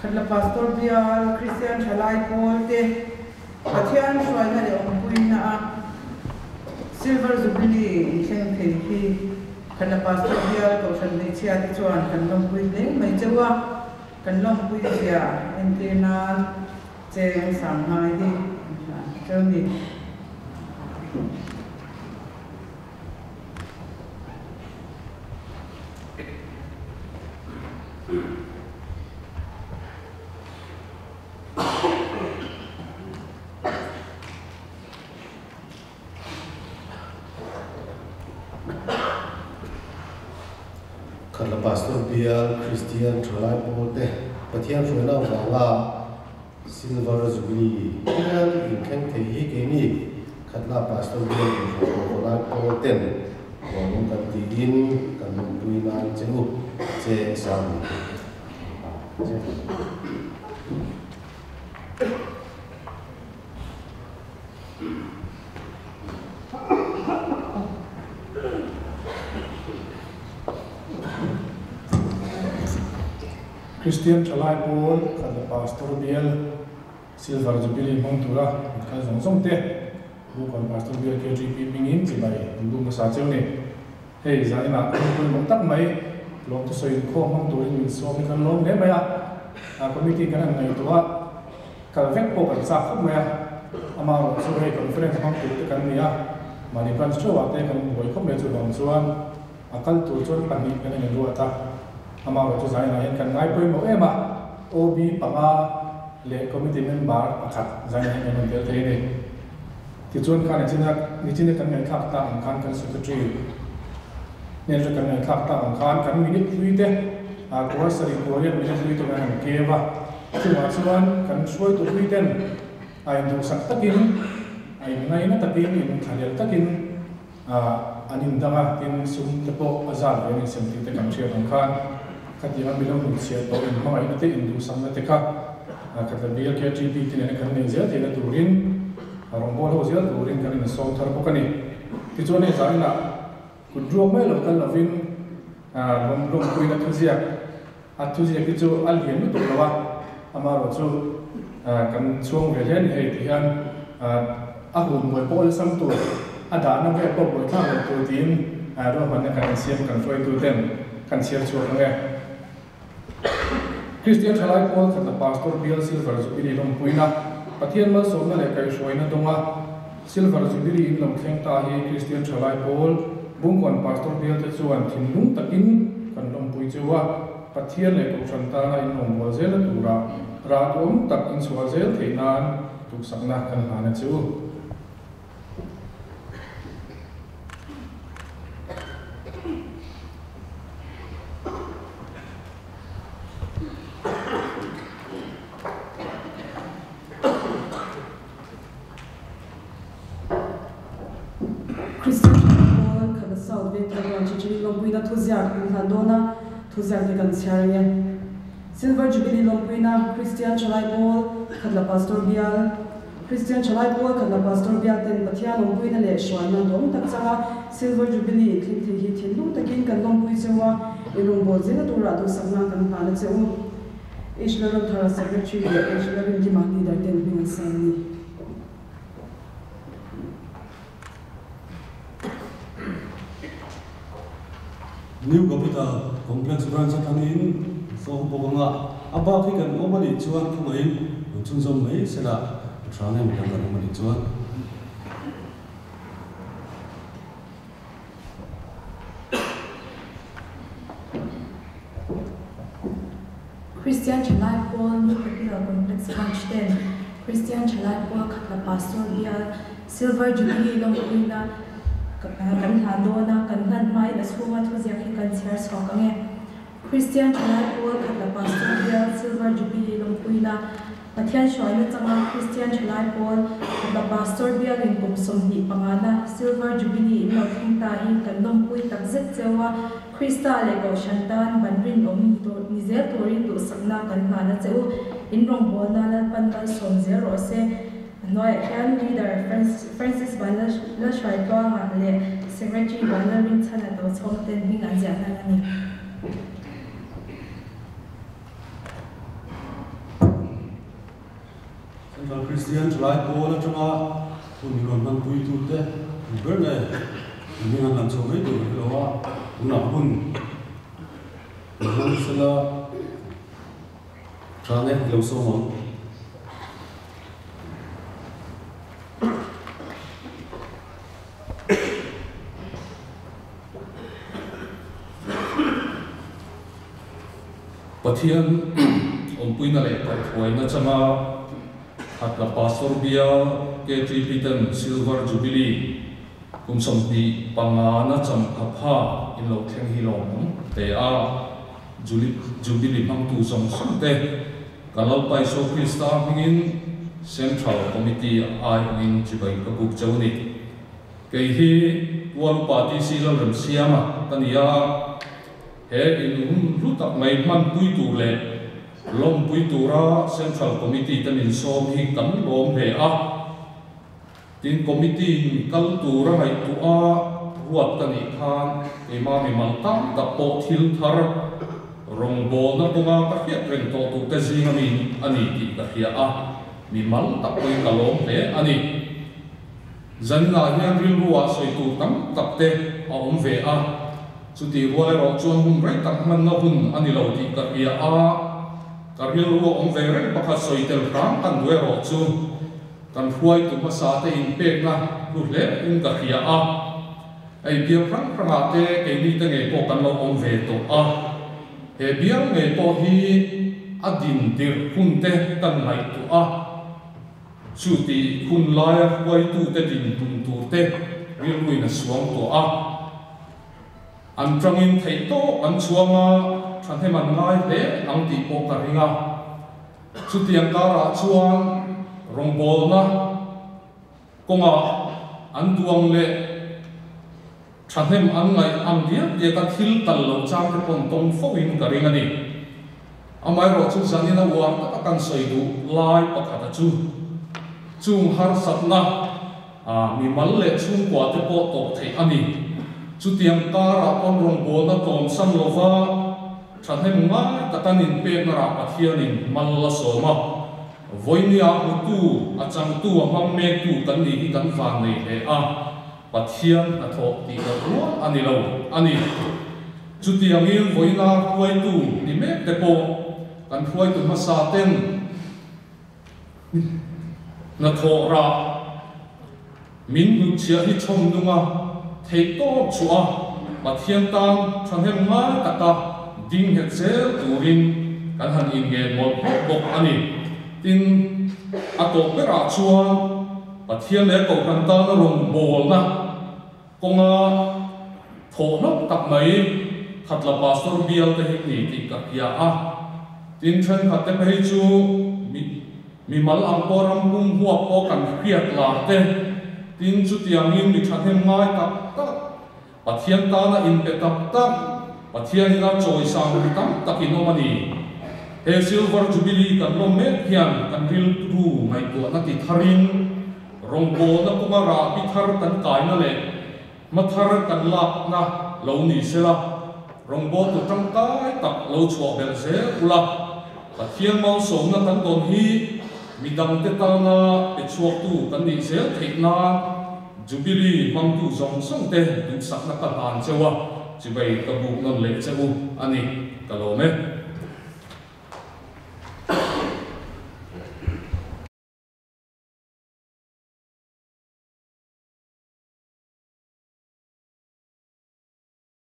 Khatla Pastor Bial Kristian Thalai Pawl te Pathian hruaina leh awmpuina a Silver Jubilee inthleng thei hi Khatla Pastor Bial Kohhran Hmeichhia te chuan kan lawmpui hle mai cheu a, kan lawmpui zia entir nan cheng sangngai hi an hlan cheu ni. Khatla Pastor Bial Kristian Thalai Pawlte Pathian hruaina avanga Silver Jubilee hian inthleng thei hi keini Khatla Pastor Bial Inhruai Thalai Pawlten huamawm kan tiin kan lawmpui nan che u che sang che. Kristian Thalai Pawl Khatla Pastor Bial Silver Jubilee hmang tura an kal zawng zawng te Bukon Pastor Bial KGP hmingin chibai an buk hmasa cheu ni. Hei zaninah hun pawimawh tak mai lawm thusawi inkhawm hmang turin min sawm hi kan lawm hle mai a, committee kan han ngaihtuah a, kal vek pawh kan chak khawp mai a, amaherawh chu hei conference hmang tur te kan ni a, mahni branch theuhah te kan buai khawp mai chuvang chuan a kal tur chuan pahnih kan in ruat a, amaherawh chu zaninah hian kan ngai pawimawh em a, OB panga leh committee member pakhat zaninah hian kan rawn tel thei a ni. Tichuan kha nichina nichina kan ngaihthlak tak ang khan kan secretary hnen chu kan ngaihthlak tak ang khan kan minute hlui te ah kuar sarih kuariat minute hlui te kan han keu a, chungah chuan kan hruaitu hlui ten a induhsak takin a inngaina takin inthlahlel takin ah an indang a, tin sum te pawh a zat ve an insem tih te kan hriat ang khan khatianga milo hnutchhiah tawh inhmangaihna te induhsakna te kha Khatla bial KTP te nena kan nei zel theihna turin a rawngbâwl ho zel turin kan insawm thar bawk a ni. Tichuan hei zaninah kut ruak mai lo kal lovin lawm lawmpuina thuziak a thuziak hi chu a lian lutuk lo a, amaherawhchu kan chhuang ve hle a ni hei ti hian a hun buai pawh awlsam tur a dahna vel pawh buaithlak loh tur tiin ruahmanna kan insiam kan hruaituten kan chhiar chhuak ang e. Kristian Thalai Pawl khatna Pastor Bial Silver Jubilee lawmpuina Pathian malsawmna leh kaihhruaina dawnga Silver Jubilee in lo thleng ta hi Kristian Thalai Pawl Bungkawn Pastor Bial te chuan thinlung takin kan lawmpui cheu a, Pathian leh Kohhran tana in rawngbâwl zelna tura rah duhawm tak in chhuah zel theih nan duhsakna kan hlan a che u. Christian Thalai Pawl khat a South Vengthar Branch atangin lawmpuina thuziak an hlan dawn a, thuziak te kan chhiar ang e. Silver Jubilee lawmpuina Christian Thalai Pawl khat la Pastor Bial Kristian Thalai Pawl khatna Pastor Biak ten Pathian awmpuina leh hruaina dawng tak changa Silver Jubilee inthleng thei hi thinlung takin kan lawmpui cheu a, in rawngbâwl zela turah duhsakna kan hlan a che u. H. Lalramthara Secretary leh H. Lalrinkima Leader ten hming an sign a ni. New Capital Complex Branch atangin an tlawm bawk ang a, a bak hi kan awm a nih chuan khawngaihin rawn chhunzawm mai sela a tha ngei mai ang kan awm a nih chuan. Kristian Thalai Pawl New Capital Complex Branch ten Kristian Thalai Pawl Khatla Pastor Bial Silver Jubilee lawmpuina kan hlan dawn a, kan hlan hmain a chhunga thuziak hi kan chhiar chhuak ang e. Kristian Thalai Pawl Khatla Pastor Bial Silver Jubilee lawmpuina Pathian hruaina changa Kristian Thalai Pawl Khatla Pastor Bialin kum 25 na Silver Jubilee in lo thleng ta hi kan lawmpui takzet cheu a, Krista leh Kohhran tan ban rinawm ni zel turin duhsakna kan hlan a che u. In rawngbawlna Lalpan malsawm zel rawh se. A hnuaiah hian Leader Francis Vanlalhruaitluanga leh Secretary Vanlalrinchhana Tochhawng ten hming an ziah hnan a ni. Central Kristian Thalai Pawl atanga hun min rawn hmanpuitute an ber nge an hming an lang chho mai tur ka hre lo a, tunah hun kan hmang sela tha nge i lo sawm ang. Pathian awmpuina leh kaihhruaina changa Khatla Pastor Bial KTP ten Silver Jubilee kum 25 na champha pha in lo thleng hi lawmawm hle a, Jubilee hmangtu zawng zawng te ka Lalpa Isua Krista hmingin Central Committee aiawhin chibai ka buk cheu a ni. Kei hi Tual Upa TC Lalremsiama ka ni a, he in hlu tak mai hmanpui tur leh lawmpui tura Central Committee te min sawm hi kan lawm hle a. Tin, Committee in kal tura ngaihtuah a ruat ka nih khan keimah mimal tam tak pawh thil thar rawngbawlna kawnga ka hriat reng tawh tur te zing ami a ni tih ka hria a, mimal tak pawhin ka lawm hle a ni. Zaninah hian rilruah sawi tur tam tak te a awm ve a, chutih rual erawh chuan hun rei tak hmanna hun a ni lo tih ka hria a, ka rilru a awm ve reng pakhat sawi tel hram kan duh erawh chu kan hruaitu hmasa te inpekna hlu hle in ka hria a, hei bial hrang hrangah te keini te ngei pawh kan lo awm ve tawh a, he bial ngei pawh hi a din tirh hun te kan ngaihtuah a. Chuti hun laia hruaitute dinhmun turte rilruin a suang tuah a, an tangin theih tawk an chhuang a, thahnem an ngai hle ang tih pawh ka ring a. Chutiang karah chuan rawngbawlna kawngah an duang leh thahnem an ngaih ang diak diaka thil kal lo changte pawn tawng foin ka ring a ni. Amaherawhchu zanin a uar taka kan sawi duh lai pakhata chu chung harsatna mimal leh chhungkua te pawh tawh theih a ni. Chutiang karah pawn rawngbawlna tlawmsan lova thahnem ngai taka ninpekna rah Pathianin mal la sawm a, vawinia hmutu, a changtu, a hmang mektu kan nih hi kan van nei hle a, Pathian hnathawh tih loh rual a ni lo a ni. Chutiangin vawiina hruaitu ni mek te pawh kan hruaitu hmasa ten hnathawh rah min hnutchhiah hi chhawm nunga theih tawp chhuah a, Pathian tan thahnem ngai taka ding nghet zel turin kan han inngen mawlh mawlh bawk a ni. Tin, a tawp berah chuan Pathian leh Kohhran tana rawngbawlna kawnga thawh hlauh tak mai Khatla Pastor bial te hi ni tih ka hria a. Tin, thenkhat te phei chu mi mimal ang pawh ram pum huap pawh kan hriat lar te, tin chutiangin mi thahnem ngai tak tak, Pathian tana inpe tak tak, Pathian ina chawisang ri tam takin awm a ni. He Silver Jubilee kan lawm mek hian kan rilru ngaihtuahna ti tharin, Rawngbawlna kawnga rahbi thar kan kaina leh hma thar kan lakna lo ni sela, rawngbawltu tangkai tak lo chhuah belh zel ula, Pathian malsawmna kan dawn hi midangte tana pe chhuaktu kan nih zel theih nan Jubilee hmangtu zawng zawng te duhsakna ka hlan cheu a, chibai ka buk nawn leh che u a ni, ka lawm e.